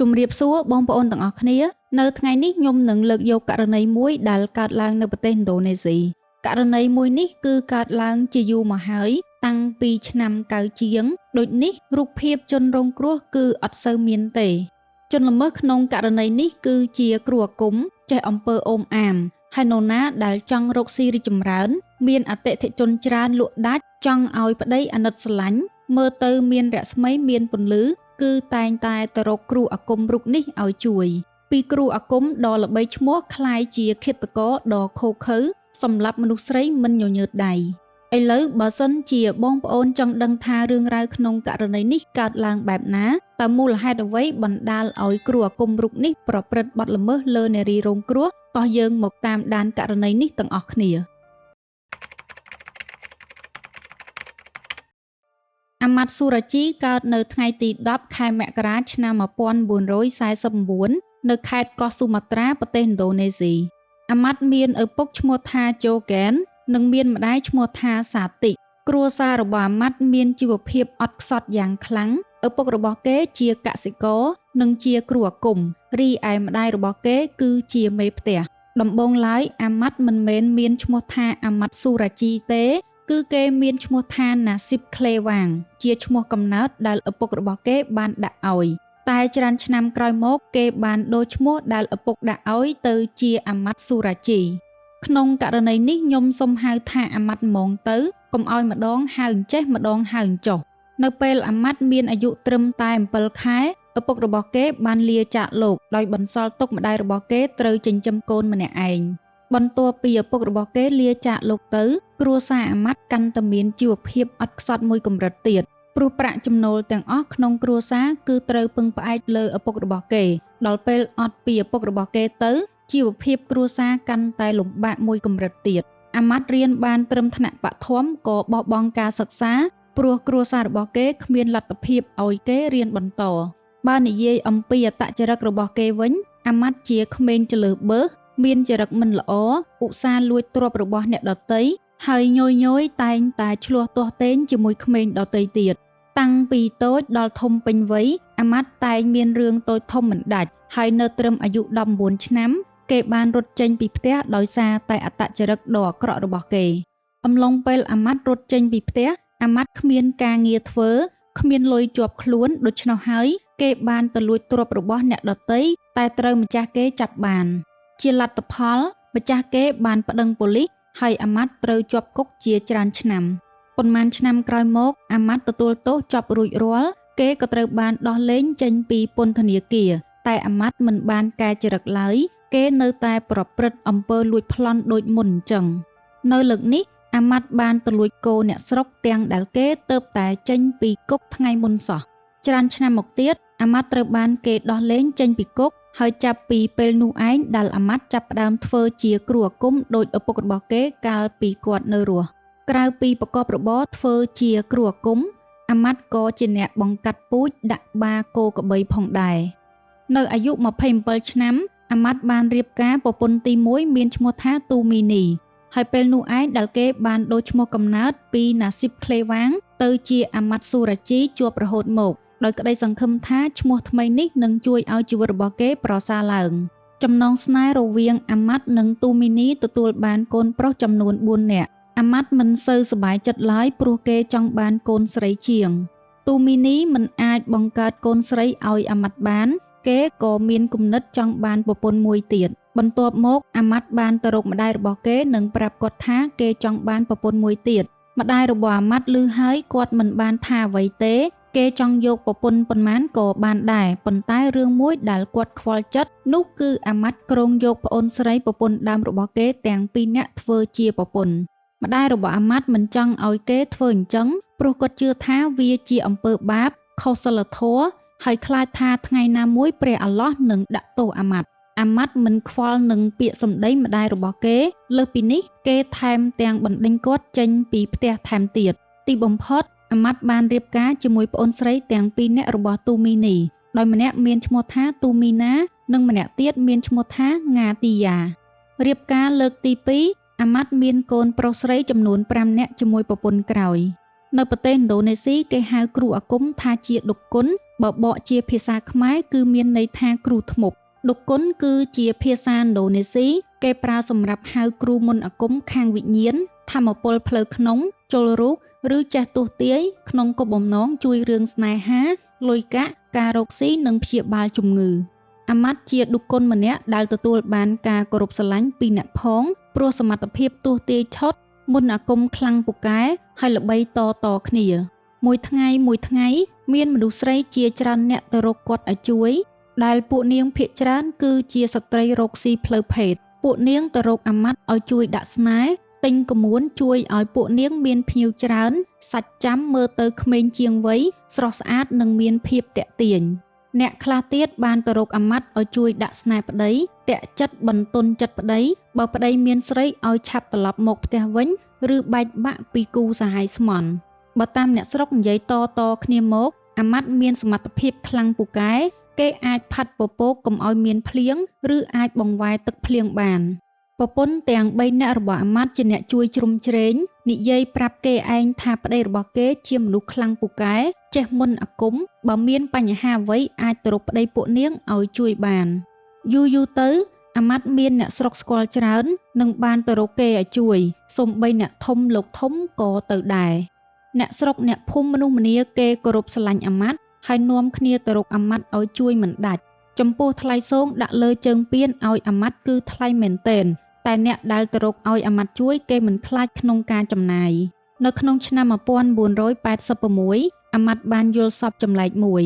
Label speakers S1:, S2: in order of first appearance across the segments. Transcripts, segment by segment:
S1: ជំរាបសួរបងប្អូនទាំងអស់គ្នានៅថ្ងៃនេះខ្ញុំនឹងលើកយកករណីមួយដែលកើតឡើងនៅប្រទេសឥណ្ឌូនេស៊ីករណីមួយនេះគឺកើតឡើងជាយូរមកហើយតាំងពីឆ្នាំ9ជាងដូចនេះរូបភាពជនរងគ្រោះគឺអត់សូវមានទេជនល្មើសក្នុងករណីនេះគឺជាគ្រូអាគមចេះអំពើអូមអាមហើយនរណាដែលចង់រកស៊ីរីកចម្រើនមានអតិថិជនច្រើនលក់ដាច់ចង់ឲ្យប្តីអាណិតស្រឡាញ់មើលទៅមានរស្មីមានពន្លឺគឺតែងតែទៅរកគ្រូអាគមរូបនេះឲ្យជួយពីគ្រូអាគមដ៏ល្បីឈ្មោះក្លាយជាឃាតករដ៏ឃោរឃៅសម្រាប់មនុស្សស្រីមិនញញើតដៃឥឡូវបើសិនជាបងប្អូនចង់ដឹងថារឿងរ៉ាវក្នុងករណីនេះកើតឡើងបែបណាតើមូលហេតុអ្វីបណ្ដាលឲ្យគ្រូអាគមរូបនេះប្រព្រឹត្តបទល្មើសលើនារីរងគ្រោះតោះយើងមកតាមដានករណីនេះទាំងអស់គ្នាអាម៉ាត់ស៊ូរ៉ាជីកើតនៅថ្ងៃទី10ខែមករាឆ្នាំ1949នៅខេត្តកោះស៊ូមាត្រាប្រទេសឥណ្ឌូនេស៊ីអាម៉ាត់មានឪពុកឈ្មោះថាជូហ្គេននិងមានម្ដាយឈ្មោះថាសាតិគ្រួសាររបស់អាម៉ាត់មានជីវភាពអត់ខ្សត់យ៉ាងខ្លាំងឪពុករបស់គេជាកសិករនិងជាគ្រូអាគមរីឯម្ដាយរបស់គេគឺជាមេផ្ទះដំបូងឡើយអាម៉ាត់មិនមែនមានឈ្មោះថាអាម៉ាត់ស៊ូរ៉ាជីទេគឺគេមានឈ្មោះថាណាស៊ីបក្លេវ៉ាងជាឈ្មោះកំណើតដែលឪពុករបស់គេបានដាក់ឲ្យតែច្រើនឆ្នាំក្រោយមកគេបានដូរឈ្មោះដែលឪពុកដាក់ឲ្យទៅជាអាម៉ាត់ស៊ូរ៉ាជីក្នុងករណីនេះខ្ញុំសូមហៅថាអាម៉ាត់ហ្មងទៅកុំឲ្យម្ដងហៅអញ្ចេះម្ដងហៅអញ្ចោះនៅពេលអាម៉ាត់មានអាយុត្រឹមតែ7ខែឪពុករបស់គេបានលាចាកលោកដោយបន្សល់ទុកម្ដាយរបស់គេត្រូវចិញ្ចឹមកូនម្នាក់ឯងបន្ទាប់ពីឪពុករបស់គេលាចាកលោកទៅគ្រួសារអាម៉ាត់កាន់តែមានជីវភាពអត់ខ្សត់មួយកម្រិតទៀតព្រោះប្រាក់ចំណូលទាំងអស់ក្នុងគ្រួសារគឺត្រូវពឹងផ្អែកលើឪពុករបស់គេដល់ពេលអត់ពីឪពុករបស់គេទៅជីវភាពគ្រួសារកាន់តែលំបាកមួយកម្រិតទៀតអាម៉ាត់រៀនបានត្រឹមថ្នាក់បឋមក៏បោះបង់ការសិក្សាព្រោះគ្រួសាររបស់គេគ្មានលទ្ធភាពឲ្យគេរៀនបន្តបើនិយាយអំពីអត្តចរិតរបស់គេវិញអាម៉ាត់ជាក្មេងច្លើបើសមានចរិតមិនល្អឧស្សាហ៍លួចទ្រព្យរបស់អ្នកដទៃហើយញយៗតែងតែឈ្លោះទាស់ទែងជាមួយក្មេងដទៃទៀតតាំងពីតូចដល់ធំពេញវ័យអាម៉ាត់តែងមានរឿងតូចធំមិនដាច់ហើយនៅត្រឹមអាយុ19ឆ្នាំគេបានរត់ចេញពីផ្ទះដោយសារតែអត្តចរិតដ៏អាក្រក់របស់គេអំឡុងពេលអាម៉ាត់រត់ចេញពីផ្ទះអាម៉ាត់គ្មានការងារធ្វើគ្មានលុយជាប់ខ្លួនដូច្នោះហើយគេបានទៅលួចទ្រព្យរបស់អ្នកដទៃតែត្រូវម្ចាស់គេចាប់បានជាលទ្ធផលម្ចាស់គេបានប្តឹងប៉ូលីសហើយអាម៉ាត់ត្រូវជាប់គុកជាច្រើនឆ្នាំប៉ុន្មានឆ្នាំក្រោយមកអាម៉ាត់ទទួលទោសចប់រួចរាល់គេក៏ត្រូវបានដោះលែងចេញពីពន្ធនាគារតែអាម៉ាត់មិនបានកែចរិតឡើយគេនៅតែប្រព្រឹត្តអំពើលួចប្លន់ដូចមុនអញ្ចឹងនៅលើកនេះអាម៉ាត់បានទៅលួចគោអ្នកស្រុកទាំងដែលគេទៅតែចេញពីគុកថ្ងៃមុនសោះច្រើនឆ្នាំមកទៀតអាម៉ាត់ត្រូវបានគេដោះលែងចេញពីគុកហើយចាប់ពីពេលនោះឯងដែលអាម៉ាត់ចាប់ផ្ដើមធ្វើជាគ្រូអាគមដោយឪពុករបស់គេកាលពីគាត់នៅរស់ក្រៅពីប្រកបរបរធ្វើជាគ្រូអាគមអាម៉ាត់ក៏ជាអ្នកបង្កាត់ពូជដាក់បាគោក្របីផងដែរនៅអាយុ27ឆ្នាំអាម៉ាត់បានរៀបការប្រពន្ធទី1មានឈ្មោះថាទូមីនីហើយពេលនោះឯងដែលគេបានដូរឈ្មោះកំណើតពីណាស៊ីបក្លេវ៉ាងទៅជាអាម៉ាត់ស៊ូរ៉ាជីជាប់រហូតមកដោយក្តីសង្ឃឹមថាឈ្មោះថ្មីនេះនឹងជួយឲ្យជីវិតរបស់គេប្រសើរឡើងចំណងស្នេហ៍រវាងអាម៉ាត់និងទូមីនីទទួលបានកូនប្រុសចំនួន4នាក់អាម៉ាត់មិនសូវសប្បាយចិត្តឡើយព្រោះគេចង់បានកូនស្រីជាងទូមីនីមិនអាចបង្កើតកូនស្រីឲ្យអាម៉ាត់បានគេក៏មានគំនិតចង់បានប្រពន្ធមួយទៀតបន្ទាប់មកអាម៉ាត់បានទៅរកម្ដាយរបស់គេនិងប្រាប់គាត់ថាគេចង់បានប្រពន្ធមួយទៀតម្ដាយរបស់អាម៉ាត់ឮហើយគាត់មិនបានថាអ្វីទេគេចង់យកប្រពន្ធប៉ុន្មានក៏បានដែរប៉ុន្តែរឿងមួយដែលគាត់ខ្វល់ចិត្តនោះគឺអាម៉ាត់គ្រោងយកប្អូនស្រីប្រពន្ធដើមរបស់គេទាំងពីរនាក់ធ្វើជាប្រពន្ធម្ដាយរបស់អាម៉ាត់មិនចង់ឲ្យគេធ្វើអញ្ចឹងព្រោះគាត់ជឿថាវាជាអំពើបាបខុសសីលធម៌ហើយខ្លាចថាថ្ងៃណាមួយព្រះអាឡោះនឹងដាក់ទោសអាម៉ាត់អាម៉ាត់មិនខ្វល់នឹងពាក្យសម្ដីម្ដាយរបស់គេលើសពីនេះគេថែមទាំងបណ្ដេញគាត់ចេញពីផ្ទះថែមទៀតទីបំផុតអាម៉ាត់បានរៀបការជាមួយប្អូនស្រីទាំងពីរនាក់របស់ទូមីនីដោយម្នាក់មានឈ្មោះថាទូមីណានិងម្នាក់ទៀតមានឈ្មោះថាងាទីយ៉ារៀបការលើកទី2អាម៉ាត់មានកូនប្រុសស្រីចំនួន5នាក់ជាមួយប្រពន្ធក្រោយនៅប្រទេសឥណ្ឌូនេស៊ីគេហៅគ្រូអាគមថាជាដុកគុណ បើបកជាភាសាខ្មែរគឺមានន័យថាគ្រូធ្មប់ឌុគុនគឺជាភាសាឥណ្ឌូនេស៊ីគេប្រើសម្រាប់ហៅគ្រូមន្តអាគមខាងវិញ្ញាណ ថាមពលផ្លូវក្នុង ចូលរូបឬចេះទស្សន៍ទាយក្នុងគោលបំណងជួយរឿងស្នេហាលុយកាក់ការរកស៊ីនិងព្យាបាលជំងឺអាម៉ាត់ជាឌុគុនម្នាក់ដែលទទួលបានការគោរពស្រឡាញ់ពីអ្នកផងព្រោះសមត្ថភាពទស្សន៍ទាយឆុតមន្តអាគមខ្លាំងពូកែហើយល្បីតតគ្នាមួយថ្ងៃមួយថ្ងៃមានមនុស្សស្រីជាច្រើនអ្នកទៅរកគាត់ឲ្យជួយដែលពួកនាងភាគច្រើនគឺជាស្ត្រីរកស៊ីផ្លូវភេទពួកនាងទៅរកអាម៉ាត់ឲ្យជួយដាក់ស្នេហ៍ទិញក្រមួនជួយឲ្យពួកនាងមានភ្ញៀវច្រើនសាច់ចាំមើលទៅក្មេងជាងវ័យស្រស់ស្អាតនិងមានភាពទាក់ទាញអ្នកខ្លះទៀតបានទៅរកអាម៉ាត់ឲ្យជួយដាក់ស្នេហ៍ប្តីទាក់ចិត្តបន្ទន់ចិត្តប្តីបើប្តីមានស្រីឲ្យឆាប់ត្រឡប់មកផ្ទះវិញឬបែកបាក់ពីគូសហាយស្មន់បើតាមអ្នកស្រុកនិយាយតតគ្នាមកអាម៉ាត់មានសមត្ថភាពខ្លាំងពូកែគេអាចផាត់ពពកកុំឲ្យមានភ្លៀងឬអាចបង្វែរទឹកភ្លៀងបានប្រពន្ធទាំង3នាក់របស់អាម៉ាត់ជាអ្នកជួយជ្រោមជ្រែងនិយាយប្រាប់គេឯងថាប្តីរបស់គេជាមនុស្សខ្លាំងពូកែចេះមន្តអាគមបើមានបញ្ហាអ្វីអាចទៅរកប្តីពួកនាងឲ្យជួយបានយូរយូរទៅអាម៉ាត់មានអ្នកស្រុកស្គាល់ច្រើននិងបានទៅរកគេឲ្យជួយសូម្បីអ្នកធំលោកធំក៏ទៅដែរអ្នកស្រុកអ្នកភូមិមនុស្សម្នាគេគោរពស្រឡាញ់អាម៉ាត់ហើយនាំគ្នាទៅរកអាម៉ាត់ឲ្យជួយមិនដាច់ចំពោះថ្លៃសងដាក់លើជើងពៀនឲ្យអាម៉ាត់គឺថ្លៃមែនទែនតែអ្នកដែលទៅរកឲ្យអាម៉ាត់ជួយគេមិនខ្លាចក្នុងការចំណាយនៅក្នុងឆ្នាំ1986អាម៉ាត់បានយល់សប្តិចម្លែកមួយ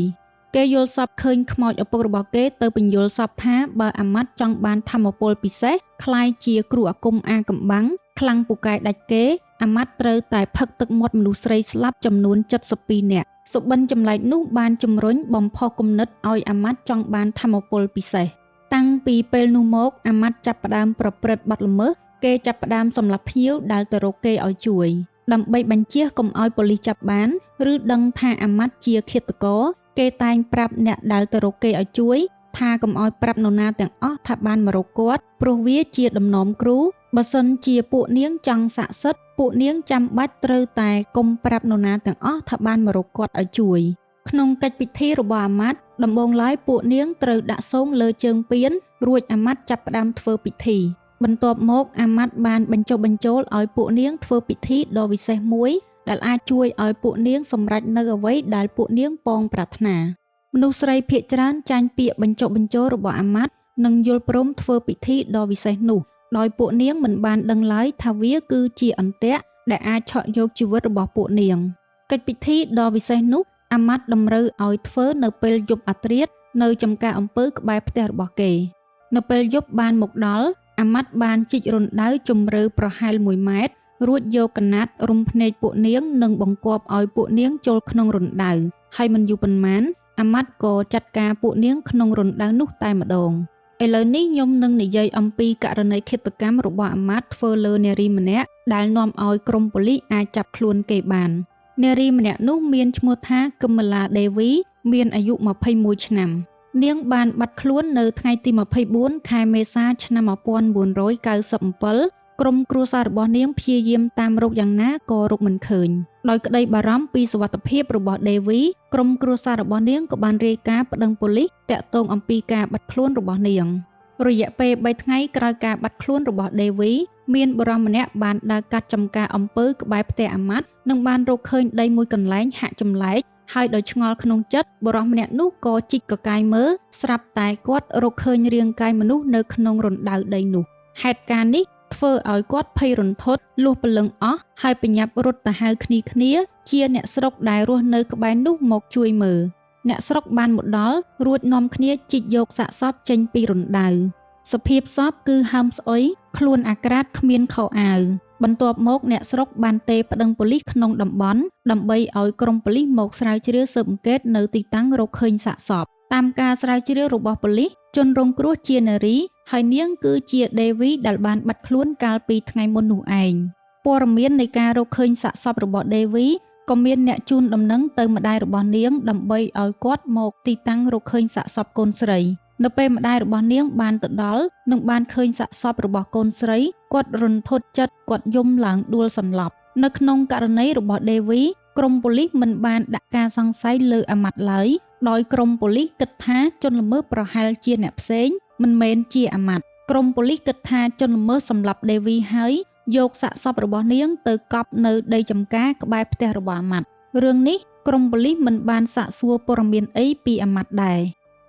S1: គេយល់សប្តិឃើញខ្មោចឪពុករបស់គេទៅបញ្យល់សប្តិថាបើអាម៉ាត់ចង់បានធម្មពលពិសេសក្លាយជាគ្រូអាគមអាកំបាំងខ្លាំងពូកែដាច់គេអាម៉ាត់ត្រូវតែផឹកទឹកមាត់មនុស្សស្រីស្លាប់ចំនួន72នាក់សុបិនចម្លែកនោះបានជំរុញបំផុសគំនិតឲ្យអាម៉ាត់ចង់បានធម្មពលពិសេសតាំងពីពេលនោះមកអាម៉ាត់ចាប់ផ្ដើមប្រព្រឹត្តបទល្មើសគេចាប់ផ្ដើមសម្លាប់ភ្ញៀវដែលទៅរកគេឲ្យជួយដើម្បីបញ្ជៀសកុំឲ្យប៉ូលីសចាប់បានឬដឹងថាអាម៉ាត់ជាឃាតករគេតែងប្រាប់អ្នកដែលទៅរកគេឲ្យជួយថាកុំឲ្យប្រាប់នរណាទាំងអស់ថាបានមករកគាត់ព្រោះវាជាដំណំគ្រូបើសិនជាពួកនាងចង់ស័ក្តិសិទ្ធិពួកនាងចាំបាច់ត្រូវតែកុំប្រាប់នរណាទាំងអស់ថាបានមករកគាត់ឲ្យជួយក្នុងកិច្ចពិធីរបស់អាម៉ាត់ដំបូងឡើយពួកនាងត្រូវដាក់សងលើជើងពៀនរួចអាម៉ាត់ចាប់ផ្ដើមធ្វើពិធីបន្ទាប់មកអាម៉ាត់បានបញ្ចុះបញ្ចូលឲ្យពួកនាងធ្វើពិធីដ៏វិសេសមួយដែលអាចជួយឲ្យពួកនាងសម្រេចនៅអ្វីដែលពួកនាងប៉ងប្រាថ្នាមនុស្សស្រីភាគច្រើនចាញ់ពាក្យបញ្ចុះបញ្ចូលរបស់អាម៉ាត់និងយល់ព្រមធ្វើពិធីដ៏វិសេសនោះដោយពួកនាងមិនបានដឹងឡើយថាវាគឺជាអន្ទាក់ដែលអាចឆក់យកជីវិតរបស់ពួកនាងកិច្ចពិធីដ៏វិសេសនោះអាម៉ាត់តម្រូវឲ្យធ្វើនៅពេលយប់អាធ្រាត្រនៅចំការអំពើក្បែរផ្ទះរបស់គេនៅពេលយប់បានមកដល់អាម៉ាត់បានជីករណ្ដៅជម្រៅប្រហែល1ម៉ែត្ររួចយកកណាត់រុំភ្នែកពួកនាងនិងបង្គាប់ឲ្យពួកនាងចូលក្នុងរណ្ដៅហើយមិនយូរប៉ុន្មានអាម៉ាត់ក៏ចាត់ការពួកនាងក្នុងរណ្ដៅនោះតែម្ដងឥឡូវនេះខ្ញុំនឹងនិយាយអំពីករណីឃាតកម្មរបស់អាម៉ាត់ធ្វើលើនារីម្នាក់ដែលនាំឲ្យក្រុមប៉ូលីសអាចចាប់ខ្លួនគេបាននារីម្នាក់នោះមានឈ្មោះថាកឹមឡាដេវីមានអាយុ21ឆ្នាំនាងបានបាត់ខ្លួននៅថ្ងៃទី24ខែមេសាឆ្នាំ1997ក្រុមគ្រួសាររបស់នាងព្យាយាមតាមរកយ៉ាងណាក៏រកមិនឃើញដោយក្តីបារម្ភពីសុវត្ថិភាពរបស់ដេវីក្រុមគ្រួសាររបស់នាងក៏បានរាយការណ៍ប្តឹងប៉ូលីសតាក់ទងអំពីការបាត់ខ្លួនរបស់នាងរយៈពេល3ថ្ងៃក្រោយការបាត់ខ្លួនរបស់ដេវីមានបុរសម្នាក់បានដើរកាត់ចំការអំពើក្បែរផ្ទះអាម៉ាត់និងបានរកឃើញដីមួយកន្លែងហាក់ចម្លែកហើយដោយឆ្ងល់ក្នុងចិត្តបុរសម្នាក់នោះក៏ជីកកកាយមើលស្រាប់តែគាត់រកឃើញរាងកាយមនុស្សនៅក្នុងរណ្ដៅដីនោះហេតុការណ៍នេះធ្វើឲ្យគាត់ភ័យរន្ធត់លុះព្រលឹងអស់ហើយប្រញាប់រត់ទៅហៅគ្នាគ្នាជាអ្នកស្រុកដែលរស់នៅក្បែរនោះមកជួយមើលអ្នកស្រុកបានមកដល់រួចនាំគ្នាជីកយកសាកសពចេញពីរណ្ដៅសភាពសពគឺហើមស្អុយខ្លួនអាក្រាតគ្មានខោអាវបន្ទាប់មកអ្នកស្រុកបានទេប្តឹងប៉ូលីសក្នុងតំបន់ដើម្បីឲ្យក្រុមប៉ូលីសមកស្រាវជ្រាវស៊ើបអង្កេតនៅទីតាំងរកឃើញសាកសពតាមការស្រាវជ្រាវរបស់ប៉ូលីសជនរងគ្រោះជានារីហើយនាងគឺជាដេវីដែលបានបាត់ខ្លួនកាលពីថ្ងៃមុននោះឯងព័ត៌មាននៃការរកឃើញសាកសពរបស់ដេវីក៏មានអ្នកជូនដំណឹងទៅម្ដាយរបស់នាងដើម្បីឲ្យគាត់មកទីតាំងរកឃើញសាកសពកូនស្រីនៅពេលម្ដាយរបស់នាងបានទៅដល់និងបានឃើញសាកសពរបស់កូនស្រីគាត់រន្ធត់ចិត្តគាត់យំឡើងដួលសន្លប់នៅក្នុងករណីរបស់ដេវី ក្រុមប៉ូលីសមិនបានដាក់ការសង្ស័យលើអាម៉ាត់ឡើយដោយក្រុមប៉ូលីសគិតថាជនល្មើសប្រហែលជាអ្នកផ្សេងមិនមែនជាអាម៉ាត់ក្រុមប៉ូលីសគិតថាជនល្មើសសម្លាប់ដេវីហើយយកសាកសពរបស់នាងទៅកប់នៅដីចម្ការក្បែរផ្ទះរបស់អាម៉ាត់រឿងនេះក្រុមប៉ូលីសមិនបានសាកសួរព័ត៌មានអីពីអាម៉ាត់ដែរ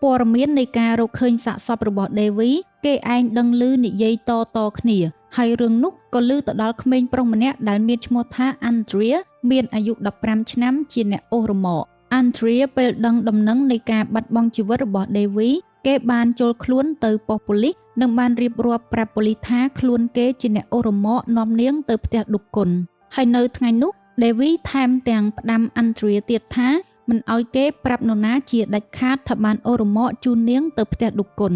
S1: ព័ត៌មាននៃការរកឃើញសាកសពរបស់ដេវីគេឯងដឹងឮនិយាយតៗគ្នាហើយរឿងនោះក៏ឮទៅដល់ក្មេងប្រុសម្នាក់ដែលមានឈ្មោះថាអាន់ដ្រាមានអាយុ15ឆ្នាំជាអ្នកអូសរម៉កអាន់ដ្រាពេលដឹងដំណឹងនៃការបាត់បង់ជីវិតរបស់ដេវីគេបានចូលខ្លួនទៅប៉ុស្តិ៍ប៉ូលីសនិងបានរៀបរាប់ប្រាប់ប៉ូលីសថាខ្លួនគេជាអ្នកអូសរម៉កនាំនាងទៅផ្ទះឌុកគុណហើយនៅថ្ងៃនោះដេវីថែមទាំងផ្ដាំអាន់ដ្រាទៀតថាមិនឲ្យគេប្រាប់នរណាជាដាច់ខាតថាបានអូសរម៉កជូននាងទៅផ្ទះឌុកគុណ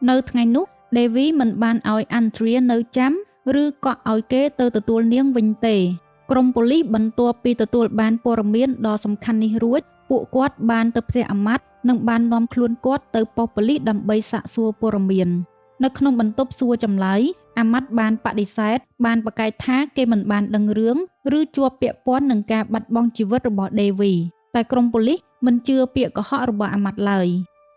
S1: នៅថ្ងៃនោះដេវីមិនបានឲ្យអាន់ដ្រានៅចាំឬក៏ឲ្យគេទៅទទួលនាងវិញទេក្រុមប៉ូលីសបន្ទាប់ពីទទួលបានព័ត៌មានដ៏សំខាន់នេះរួចពួកគាត់បានទៅផ្ទះអាម៉ាត់និងបាននាំខ្លួនគាត់ទៅប៉ុស្តិ៍ប៉ូលីសដើម្បីសាកសួរព័ត៌មាននៅក្នុងបន្ទប់សួរចម្លើយអាម៉ាត់បានបដិសេធបានប្រកែកថាគេមិនបានដឹងរឿងឬជាប់ពាក់ព័ន្ធនឹងការបាត់បង់ជីវិតរបស់ដេវីតែក្រុមប៉ូលីសមិនជឿពាក្យកុហករបស់អាម៉ាត់ឡើយ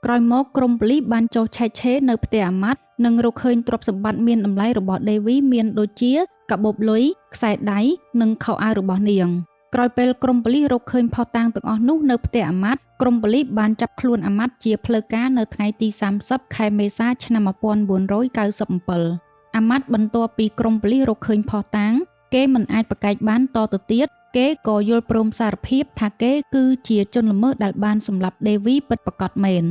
S1: ក្រោយមកក្រុមប៉ូលីសបានចុះឆែកឆេរនៅផ្ទះអាម៉ាត់និងរកឃើញទ្រព្យសម្បត្តិមានតម្លៃរបស់ដេវីមានដូចជាកាបូបលុយខ្សែដៃនិងខោអាវរបស់នាងក្រោយពេលក្រុមប៉ូលីសរកឃើញភស្តុតាងទាំងអស់នោះនៅផ្ទះអាម៉ាត់ក្រុមប៉ូលីសបានចាប់ខ្លួនអាម៉ាត់ជាផ្លូវការនៅថ្ងៃទី30ខែមេសាឆ្នាំ1997អាម៉ាត់បន្ទាប់ពីក្រុមប៉ូលីសរកឃើញភស្តុតាងគេមិនអាចប្រកែកបានតទៅទៀតគេក៏យល់ព្រមសារភាពថាគេគឺជាជនល្មើសដែលបានសម្លាប់ដេវីពិតប្រាកដមែន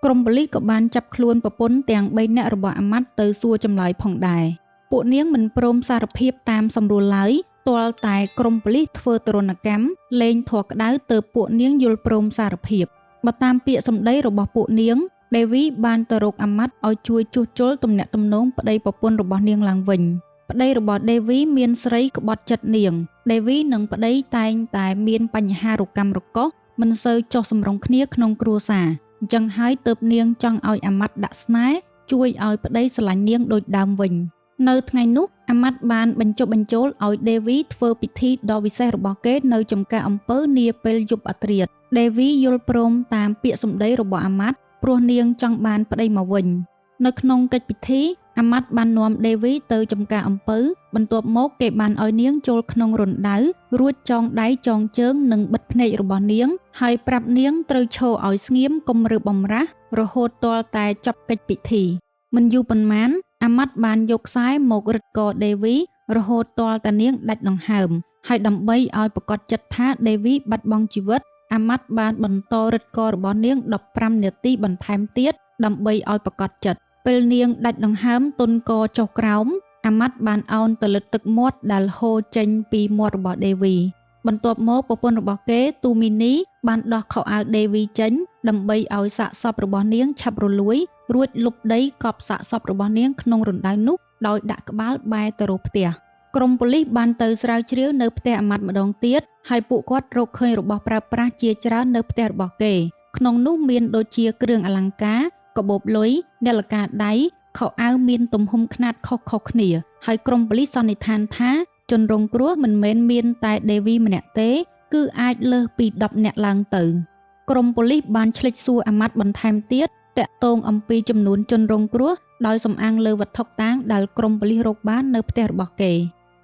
S1: ក្រុមប៉ូលីសក៏បានចាប់ខ្លួនប្រពន្ធទាំង3នាក់របស់អាម៉ាត់ទៅសួរចម្លើយផងដែរពួកនាងមិនព្រមសារភាពតាមសម្រួលឡើយទាល់តែក្រុមប៉ូលីសធ្វើទរណកម្មលេងធัวក្តៅទៅពួកនាងយល់ព្រមសារភាពបើតាមពាក្យសម្ដីរបស់ពួកនាងដេវីបានទៅរកអាម៉ាត់ឲ្យជួយជួសជុលទំនាក់ទំនងប្តីប្រពន្ធរបស់នាងឡើងវិញប្តីរបស់ដេវីមានស្រីក្បត់ចិត្តនាងដេវីនិងប្តីតែងតែមានបញ្ហារកម្មរកុសមិនសូវចុះសម្រុងគ្នាក្នុងគ្រួសារអញ្ចឹងហើយទើបនាងចង់ឲ្យអាម៉ាត់ដាក់ស្នេហ៍ជួយឲ្យប្តីស្រឡាញ់នាងដូចដើមវិញនៅថ្ងៃនោះអាម៉ាត់បានបញ្ចុះបញ្ចូលឲ្យដេវីធ្វើពិធីដ៏វិសេសរបស់គេនៅចំការអំពៅនាពេលយប់អាធ្រាត្រដេវីយល់ព្រមតាមពាក្យសម្ដីរបស់អាម៉ាត់ព្រោះនាងចង់បានប្តីមកវិញនៅក្នុងកិច្ចពិធីអាម៉ាត់បាននាំដេវីទៅចំការអំពៅបន្ទាប់មកគេបានឲ្យនាងចូលក្នុងរណ្ដៅរួចចងដៃចងជើងនិងបិទភ្នែករបស់នាងហើយប្រាប់នាងត្រូវឈរឲ្យស្ងៀមកុំរើបំរាស់រហូតទាល់តែចប់កិច្ចពិធីមិនយូរប៉ុន្មានអាម៉ាត់បានយកខ្សែមករឹតកដេវីរហូតទាល់តែនាងដាច់ដង្ហើមហើយដើម្បីឲ្យប្រកាសចិត្តថាដេវីបាត់បង់ជីវិតអាម៉ាត់បានបន្តរឹតករបស់នាង15នាទីបន្ថែមទៀតដើម្បីឲ្យប្រកាសចិត្តពេលនាងដាច់ដង្ហើមទុនកចុះក្រោមអាម៉ាត់បានអោនទៅលិតទឹកមាត់ដែលហូរចេញពីមាត់របស់ដេវីបន្ទាប់មកប្រពន្ធរបស់គេទូមីនីបានដោះខោអាវដេវីចេញដើម្បីឲ្យសាកសពរបស់នាងឆាប់រលួយរួចលុបដីកប់សាកសពរបស់នាងក្នុងរណ្ដៅនោះដោយដាក់ក្បាលបែរទៅរកផ្ទះក្រុមប៉ូលីសបានទៅស្រាវជ្រាវនៅផ្ទះអាម៉ាត់ម្ដងទៀតហើយពួកគាត់រកឃើញរបស់ប្រើប្រាស់ជាច្រើននៅផ្ទះរបស់គេក្នុងនោះមានដូចជាគ្រឿងអលង្ការកាបូបលុយនាឡិកាដៃខោអាវមានទំហំខ្នាតខុសៗគ្នាហើយក្រុមប៉ូលីសសន្និដ្ឋានថាជនរងគ្រោះមិនមែនមានតែដេវីម្នាក់ទេគឺអាចលើសពី10នាក់ឡើងទៅក្រុមប៉ូលីសបានឆ្លិចសួរអាម៉ាត់បន្ថែមទៀតតាក់ទងអំពីចំនួនជនរងគ្រោះដោយសំអាងលើវត្ថុតាងដែលក្រុមប៉ូលីសរកបាននៅផ្ទះរបស់គេ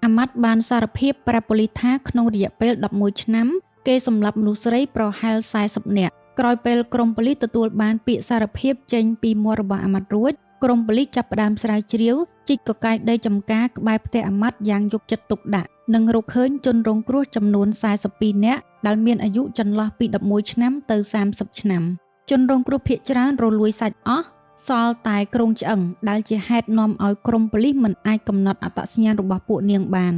S1: អាម៉ាត់បានសារភាពប្រាប់ប៉ូលីសថាក្នុងរយៈពេល11ឆ្នាំគេសម្លាប់មនុស្សស្រីប្រហែល40នាក់ក្រោយពេលក្រុមប៉ូលីសទទួលបានពាក្យសារភាពចេញពីមាត់របស់អាម៉ាត់រួចក្រុមប៉ូលីសចាប់ផ្ដើមស្រាវជ្រាវជីកកកាយដីចំការក្បែរផ្ទះអាម៉ាត់យ៉ាងយកចិត្តទុកដាក់និងរកឃើញជនរងគ្រោះចំនួន42នាក់ដែលមានអាយុចន្លោះពី11ឆ្នាំទៅ30ឆ្នាំជនរងគ្រោះភាគច្រើនរលួយសាច់អស់សល់តែគ្រោងឆ្អឹងដែលជាហេតុនាំឲ្យក្រុមប៉ូលីសមិនអាចកំណត់អត្តសញ្ញាណរបស់ពួកនាងបាន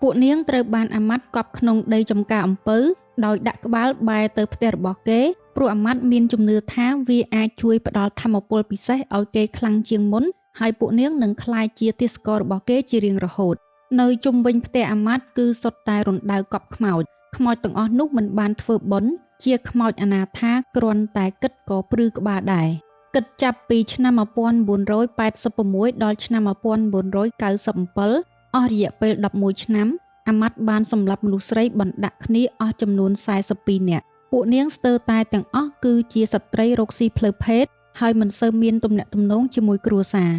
S1: ពួកនាងត្រូវបានអាម៉ាត់កប់ក្នុងដីចំការអំពៅដោយដាក់ក្បាលបែរទៅផ្ទះរបស់គេព្រោះអាម៉ាត់មានជំនឿថាវាអាចជួយផ្ដល់ធម៌ពលពិសេសឲ្យគេខ្លាំងជាងមុនហើយពួកនាងនឹងក្លាយជាទាសកររបស់គេជារៀងរហូតនៅជុំវិញផ្ទះអាម៉ាត់គឺសុទ្ធតែរណ្ដៅកប់ខ្មោចខ្មោចទាំងអស់នោះមិនបានធ្វើបុណ្យជាខ្មោចអនាថាគ្រាន់តែគិតក៏ព្រឺក្បាលដែរគិតចាប់ពីឆ្នាំ1986ដល់ឆ្នាំ1997អស់រយៈពេល11ឆ្នាំ អាម៉ាត់បានសម្លាប់មនុស្សស្រីបណ្ដាក់គ្នាអស់ចំនួន42នាក់ពួកនាងស្ទើរតែទាំងអស់គឺជាស្ត្រីរកស៊ីផ្លូវភេទហើយមិនសូវមានទំនាក់ទំនងជាមួយគ្រួសារ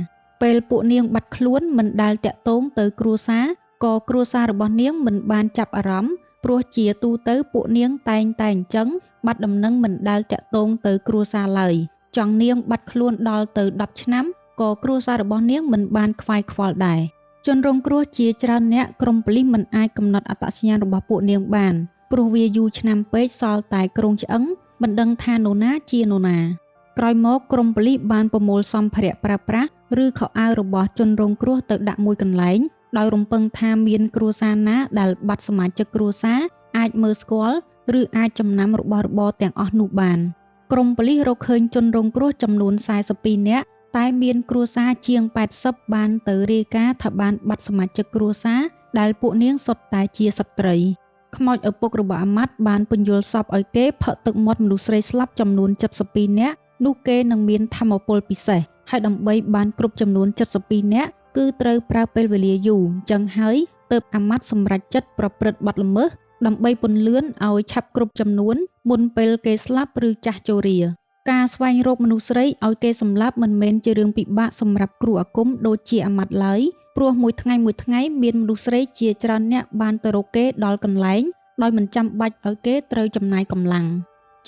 S1: ពេលពួកនាងបាត់ខ្លួនមិនដែលតាក់ទងទៅគ្រួសារក៏គ្រួសាររបស់នាងមិនបានចាប់អារម្មណ៍ព្រោះជាទូទៅពួកនាងតែងតែអញ្ចឹងបាត់ដំណឹងមិនដែលតាក់ទងទៅគ្រួសារឡើយចង់នាងបាត់ខ្លួនដល់ទៅ10ឆ្នាំក៏គ្រួសាររបស់នាងមិនបានខ្វាយខ្វល់ដែរជនរងគ្រោះជាច្រើនអ្នកក្រុមប៉ូលីសមិនអាចកំណត់អត្តសញ្ញាណរបស់ពួកនាងបានព្រោះវាយូរឆ្នាំពេកសល់តែគ្រោងឆ្អឹងមិនដឹងថានរណាជានរណាក្រោយមកក្រុមប៉ូលីសបានប្រមូលសម្ភារៈប្រើប្រាស់ឬខោអាវរបស់ជនរងគ្រោះទៅដាក់មួយកន្លែងដោយរំពឹងថាមានគ្រួសារណាដែលបាត់សមាជិកគ្រួសារអាចមើលស្គាល់ឬអាចចំណាំរបស់របរទាំងអស់នោះបានក្រុមប៉ូលីសរកឃើញជនរងគ្រោះចំនួន42នាក់តែមានគ្រួសារជាង80បានទៅរាយការណ៍ថាបានបាត់សមាជិកគ្រួសារដែលពួកនាងសុទ្ធតែជាស្ត្រីខ្មោចឪពុករបស់អាម៉ាត់បានពន្យល់សពឲ្យគេផឹកទឹកមាត់មនុស្សស្រីស្លាប់ចំនួន72នាក់នោះគេនឹងមានធម៌ពលពិសេសហើយដើម្បីបានគ្រប់ចំនួន72នាក់គឺត្រូវប្រើពេលវេលាយូរចឹងហើយទើបអាម៉ាត់សម្រេចចិត្តប្រព្រឹត្តបទល្មើសដើម្បីពន្លឿនឲ្យឆាប់គ្រប់ចំនួនមុនពេលគេស្លាប់ឬចាស់ជរាការស្វែងរកមនុស្សស្រីឲ្យគេសម្លាប់មិនមែនជារឿងពិបាកសម្រាប់គ្រូអាគមដូចជាអាម៉ាត់ឡើយព្រោះមួយថ្ងៃមួយថ្ងៃមានមនុស្សស្រីជាច្រើនអ្នកបានទៅរកគេដល់កន្លែងដោយមិនចាំបាច់ឲ្យគេត្រូវចំណាយកម្លាំង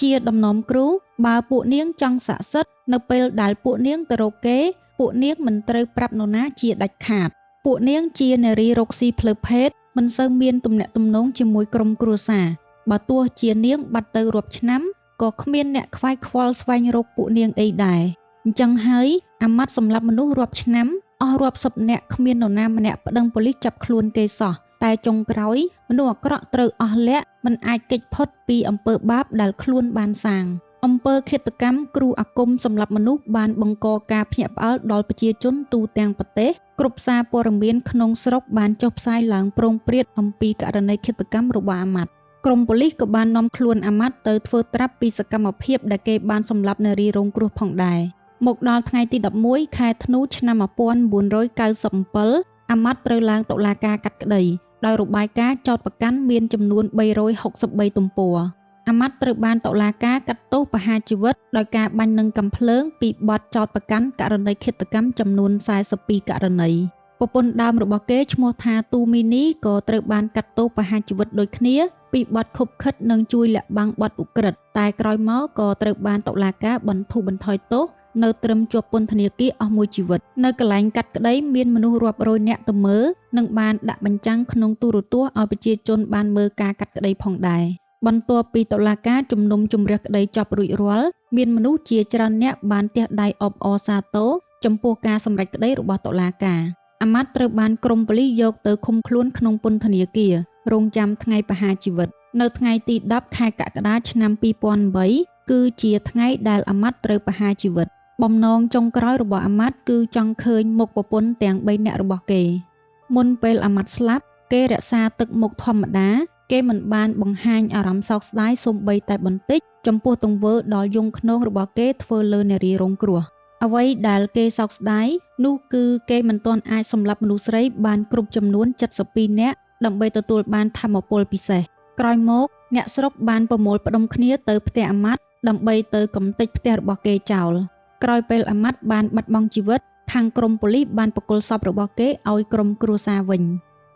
S1: ជាដំណំគ្រូបើពួកនាងចង់ស័ក្តិសិទ្ធិនៅពេលដែលពួកនាងទៅរកគេពួកនាងមិនត្រូវប្រាប់នរណាជាដាច់ខាតពួកនាងជានារីរកស៊ីផ្លូវភេទមិនសូវមានទំនាក់ទំនងជាមួយក្រុមគ្រួសារបើទោះជានាងបាត់ទៅរាប់ឆ្នាំក៏គ្មានអ្នកខ្វាយខ្វល់ស្វែងរកពួកនាងអីដែរអញ្ចឹងហើយអាម៉ាត់សម្លាប់មនុស្សរាប់ឆ្នាំអស់រាប់សិបនាក់គ្មាននរណាម្នាក់ប្តឹងប៉ូលីសចាប់ខ្លួនគេសោះតែចុងក្រោយមនុស្សអាក្រក់ត្រូវអស់លក្ខមិនអាចគេចផុតពីអំពើបាបដែលខ្លួនបានសាងអំពើឃាតកម្មគ្រូអាគមសម្លាប់មនុស្សបានបង្កការភ្ញាក់ផ្អើលដល់ប្រជាជនទូទាំងប្រទេសគ្រប់សារព័ត៌មានក្នុងស្រុកបានចុះផ្សាយឡើងព្រោងព្រាតអំពីករណីឃាតកម្មរបស់អាម៉ាត់ក្រុមប៉ូលីសក៏បាននាំខ្លួនអាម៉ាត់ទៅធ្វើត្រាប់ពីសកម្មភាពដែលគេបានសម្លាប់នារីរងគ្រោះផងដែរមកដល់ថ្ងៃទី11ខែធ្នូឆ្នាំ1997អាម៉ាត់ត្រូវឡើងតុលាការកាត់ក្តីដោយរបាយការណ៍ចោទប្រកាន់មានចំនួន363ទំព័រអាម៉ាត់ត្រូវបានតុលាការកាត់ទោសប្រហារជីវិតដោយការបាញ់នឹងកាំភ្លើងពីបទចោទប្រកាន់ករណីឃាតកម្មចំនួន42ករណីប្រពន្ធដើមរបស់គេឈ្មោះថាទូមីនីក៏ត្រូវបានកាត់ទោសប្រហារជីវិតដូចគ្នាពីបទឃុបឃិតនិងជួយលាក់បាំងបទឧក្រិដ្ឋតែក្រោយមកក៏ត្រូវបានតុលាការបន្ធូរបន្ថយទោសនៅត្រឹមជាប់ពន្ធនាគារអស់មួយជីវិតនៅកន្លែងកាត់ក្តីមានមនុស្សរាប់រយនាក់ទៅមើលនិងបានដាក់បញ្ចាំងក្នុងទូរទស្សន៍ឲ្យប្រជាជនបានមើលការកាត់ក្តីផងដែរបន្ទាប់ពីតុលាការជំនុំជម្រះក្តីចប់រួចរាល់មានមនុស្សជាច្រើនអ្នកបានទះដៃអបអរសាទរចំពោះការសម្រេចក្តីរបស់តុលាការអាម៉ាត់ត្រូវបានក្រុមប៉ូលីសយកទៅឃុំខ្លួនក្នុងពន្ធនាគាររងចាំថ្ងៃប្រហារជីវិតនៅថ្ងៃទី10ខែកក្កដាឆ្នាំ2008គឺជាថ្ងៃដែលអាម៉ាត់ត្រូវប្រហារជីវិតបំណងចុងក្រោយរបស់អាម៉ាត់គឺចង់ឃើញមុខប្រពន្ធទាំង3នាក់របស់គេមុនពេលអាម៉ាត់ស្លាប់គេរក្សាទឹកមុខធម្មតាគេមិនបានបង្ហាញអារម្មណ៍សោកស្ដាយសូម្បីតែបន្តិចចំពោះទង្វើដ៏យង់ឃ្នងរបស់គេធ្វើលើនារីរងគ្រោះអ្វីដែលគេសោកស្ដាយនោះគឺគេមិនទាន់អាចសម្លាប់មនុស្សស្រីបានគ្រប់ចំនួន72នាក់ដើម្បីទទួលបានធម៌ពលពិសេសក្រោយមកអ្នកស្រុកបានប្រមូលផ្ដុំគ្នាទៅផ្ទះអាម៉ាត់ដើម្បីទៅកំទេចផ្ទះរបស់គេចោលក្រោយពេលអាម៉ាត់បានបាត់បង់ជីវិតខាងក្រុមប៉ូលីសបានប្រគល់សពរបស់គេឲ្យក្រុមគ្រួសារវិញ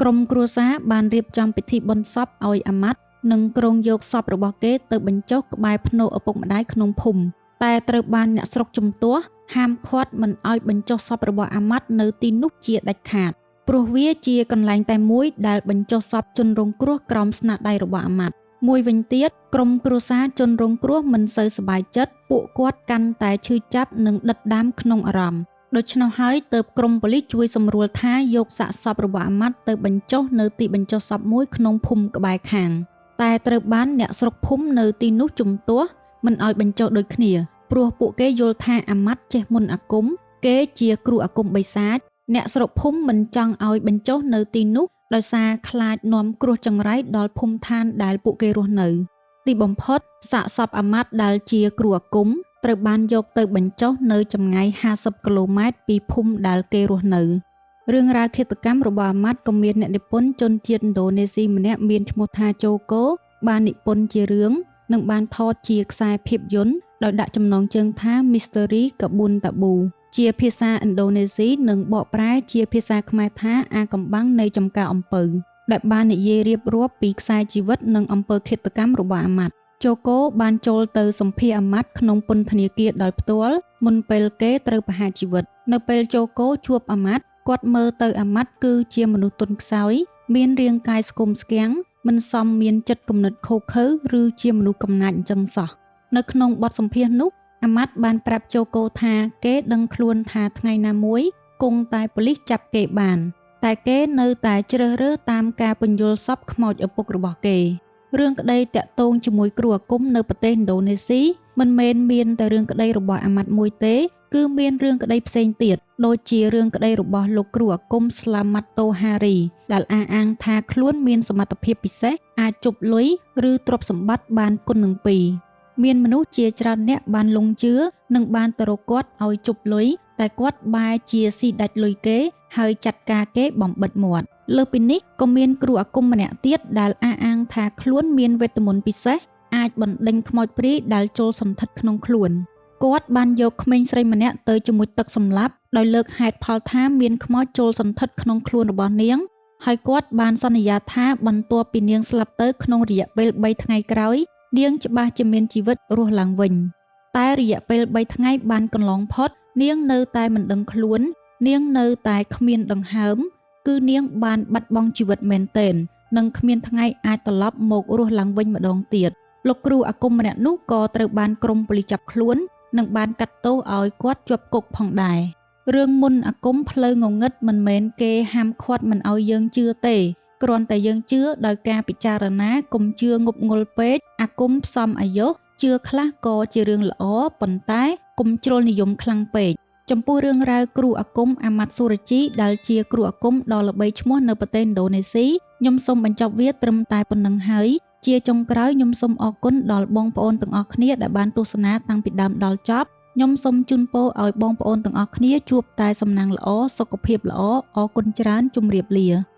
S1: ក្រុមគ្រួសារបានរៀបចំពិធីបុណ្យសពឲ្យអាម៉ាត់និងគ្រោងយកសពរបស់គេទៅបញ្ចុះក្បែរផ្នូរឪពុកម្ដាយក្នុងភូមិតែត្រូវបានអ្នកស្រុកជំទាស់ហាមឃាត់មិនឲ្យបញ្ចុះសពរបស់អាម៉ាត់នៅទីនោះជាដាច់ខាតព្រោះវាជាកន្លែងតែមួយដែលបញ្ចុះសពជនរងគ្រោះក្រោមស្នាដៃរបស់អាម៉ាត់មួយវិញទៀតក្រុមគ្រួសារជនរងគ្រោះមិនសូវសប្បាយចិត្តពួកគាត់កាន់តែឈឺចាប់និងដិតដាមក្នុងអារម្មណ៍ដូច្នោះហើយទើបក្រុមប៉ូលីសជួយសម្រួលថាយកសាកសពរបស់អាម៉ាត់ទៅបញ្ចុះនៅទីបញ្ចុះសពមួយក្នុងភូមិក្បែរខាងតែត្រូវបានអ្នកស្រុកភូមិនៅទីនោះជំទាស់មិនឲ្យបញ្ចុះដូចគ្នាព្រោះពួកគេយល់ថាអាម៉ាត់ចេះមន្តអាគមគេជាគ្រូអាគមបិសាចអ្នកស្រុកភូមិមិនចង់ឲ្យបញ្ចុះនៅទីនោះដោយសារខ្លាចនាំគ្រោះចង្រៃដល់ភូមិឋានដែលពួកគេរស់នៅទីបំផុតសាកសពអាម៉ាត់ដែលជាគ្រូអាគមត្រូវបានយកទៅបញ្ចុះនៅចម្ងាយ50គីឡូម៉ែត្រពីភូមិដែលគេរស់នៅ។ រឿងរ៉ាវឃាតកម្មរបស់អាម៉ាត់ក៏មានអ្នកនិពន្ធជនជាតិឥណ្ឌូនេស៊ីម្នាក់មានឈ្មោះថា ជូកូ បាននិពន្ធជារឿង និងបានថតជាខ្សែភាពយន្តដោយដាក់ចំណងជើងថា Misteri Kebun Tebu ជាភាសាឥណ្ឌូនេស៊ីនិងបកប្រែជាភាសាខ្មែរថាអាកំបាំងនៃចំការអំពៅដែលបាននិយាយរៀបរាប់ពីខ្សែជីវិតនិងអំពើឃាតកម្មរបស់អាម៉ាត់ជូកូបានចូលទៅសម្ភាសអាម៉ាត់ក្នុងពន្ធនាគារដោយផ្ទាល់មុនពេលគេត្រូវប្រហារជីវិតនៅពេលជូកូជួបអាម៉ាត់គាត់មើលទៅអាម៉ាត់គឺជាមនុស្សទន់ខ្សោយមានរាងកាយស្គមស្គាំងមិនសមមានចិត្តគំនិតឃោរឃៅឬជាមនុស្សកំណាចអញ្ចឹងសោះនៅក្នុងបទសម្ភាសន៍នោះអាម៉ាត់បានប្រាប់ជូកូថាគេដឹងខ្លួនថាថ្ងៃណាមួយគង់តែប៉ូលីសចាប់គេបានតែគេនៅតែជ្រើសរើសតាមការពន្យល់សពខ្មោចឪពុករបស់គេរឿងក្តីតាក់ទងជាមួយគ្រូអាគមនៅប្រទេសឥណ្ឌូនេស៊ីមិនមែនមានតែរឿងក្តីរបស់អាម៉ាត់មួយទេគឺមានរឿងក្តីផ្សេងទៀតដូចជារឿងក្តីរបស់លោកគ្រូអាគមស្លាម៉ាត់តូហារីដែលអះអាងថាខ្លួនមានសមត្ថភាពពិសេសអាចជប់លុយឬទ្រព្យសម្បត្តិបានគុណនឹង2មានមនុស្សជាច្រើនអ្នកបានលង់ជឿនិងបានទៅរកគាត់ឲ្យជប់លុយតែគាត់បែរជាស៊ីដាច់លុយគេហើយចាត់ការគេបំបិតមាត់លើសពីនេះក៏មានគ្រូអាគមម្នាក់ទៀតដែលអះអាងថាខ្លួនមានវេទមន្តពិសេសអាចបណ្ដេញខ្មោចព្រាយដែលចូលសន្ធិដ្ឋក្នុងខ្លួនគាត់បានយកក្មេងស្រីម្នាក់ទៅជាមួយទឹកសម្លាប់ដោយលើកហេតុផលថាមានខ្មោចចូលសន្ធិដ្ឋក្នុងខ្លួនរបស់នាងហើយគាត់បានសន្យាថាបន្ទាប់ពីនាងស្លាប់ទៅក្នុងរយៈពេល3ថ្ងៃក្រោយនាងច្បាស់ជាមានជីវិតរស់ឡើងវិញតែរយៈពេល3ថ្ងៃបានកន្លងផុតនាងនៅតែមិនដឹងខ្លួននាងនៅតែគ្មានដង្ហើមគឺនាងបានបាត់បង់ជីវិតមែនទែននិងគ្មានថ្ងៃអាចត្រឡប់មករស់ឡើងវិញម្ដងទៀតលោកគ្រូអាគមម្នាក់នោះក៏ត្រូវបានក្រុមប៉ូលីសចាប់ខ្លួននិងបានកាត់ទោសឲ្យគាត់ជាប់គុកផងដែររឿងមុនអាគមផ្លូវងងឹតមិនមែនគេហាមឃាត់មិនឲ្យយើងជឿទេគ្រាន់តែយើងជឿដោយការពិចារណាកុំជឿងប់ងល់ពេកអាគមផ្សំអាយុជឿខ្លះក៏ជារឿងល្អប៉ុន្តែកុំជ្រុលនិយមខ្លាំងពេកចំពោះរឿងរ៉ាវគ្រូអាគមអាម៉ាត់សូរជីដែលជាគ្រូអាគមដ៏ល្បីឈ្មោះនៅប្រទេសឥណ្ឌូនេស៊ីខ្ញុំសូមបញ្ចប់វាត្រឹមតែប៉ុណ្្នឹងហើយជាចុងក្រោយខ្ញុំសូមអរគុណដល់បងប្អូនទាំងអស់គ្នាដែលបានទស្សនាតាំងពីដើមដល់ចប់ខ្ញុំសូមជូនពរឲ្យបងប្អូនទាំងអស់គ្នាជួបតែសំណាងល្អសុខភាពល្អអរគុណច្រើនជម្រាបលា។